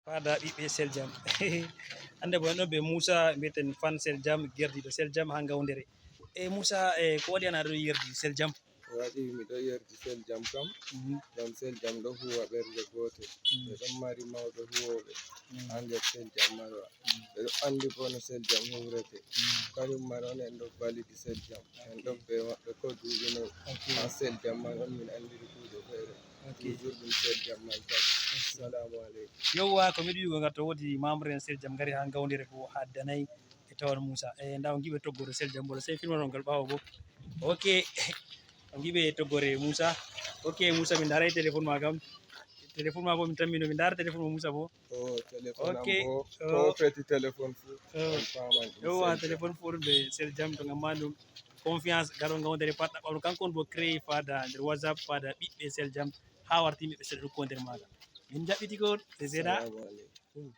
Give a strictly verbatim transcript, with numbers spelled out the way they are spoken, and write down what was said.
Fada ɓiɓɓe Seljam. Hannde bo en ɗo be Musa, mbiyeten fan Seljam, gerdiiɗo Seljam haa Ngawdere. E Musa, e ko waɗi an aɗo yerdi Seljam? Ko waɗi miɗo yerdi Seljam kam, mhm, ngam Seljam ɗo huwa ɓernde gootel. Mm. Ɓe ɗon mari mawɓe huwooɓe, mm, haa nder Seljam Marwa. Mm. Ɓe ɗo anndi bo no Seljam huwrete. Mm. Kanjum man on en ɗo validi Seljam. En ɗo be maɓɓe ko duuɓi noy. Ok. Haa Seljam man on min anndiri kuuje feere. Ok. Toujours ɗum Seljam man tan. Assalamu aleykum. Yowwa, ko mi yiɗi wi'ugo ngal to woodi membre en Seljam ngari haa Ngawdere ko haa Danay e tawon Musa. E nda on ngiɓe toggoore Seljam Bolo. Sey filmano ngal ɓaawo bo. Ok. On ngiɓe toggoore Musa. Ok, Musa, min ndaray téléphone ma kam. Téléphone ma bo min tammi no min ndara téléphone mo Musa bo. O téléphone am. Ok. Bo, oh, ko feti téléphone fu. Oh. On faaman ɗum. Yowwa, Seljam. Téléphone fu ɗum ɓe Seljam to ngam ma ɗum. Confiance, garo ngawdere pat ɗaɓɓaɗo kanko on bo créé fada nder WhatsApp, fada ɓiɓɓe Seljam, haa warti ɓiɓɓe Seljam ɗo ko nder maaga. Min jaɓɓiti ko, ɓe seeɗa. Salamu aleykum.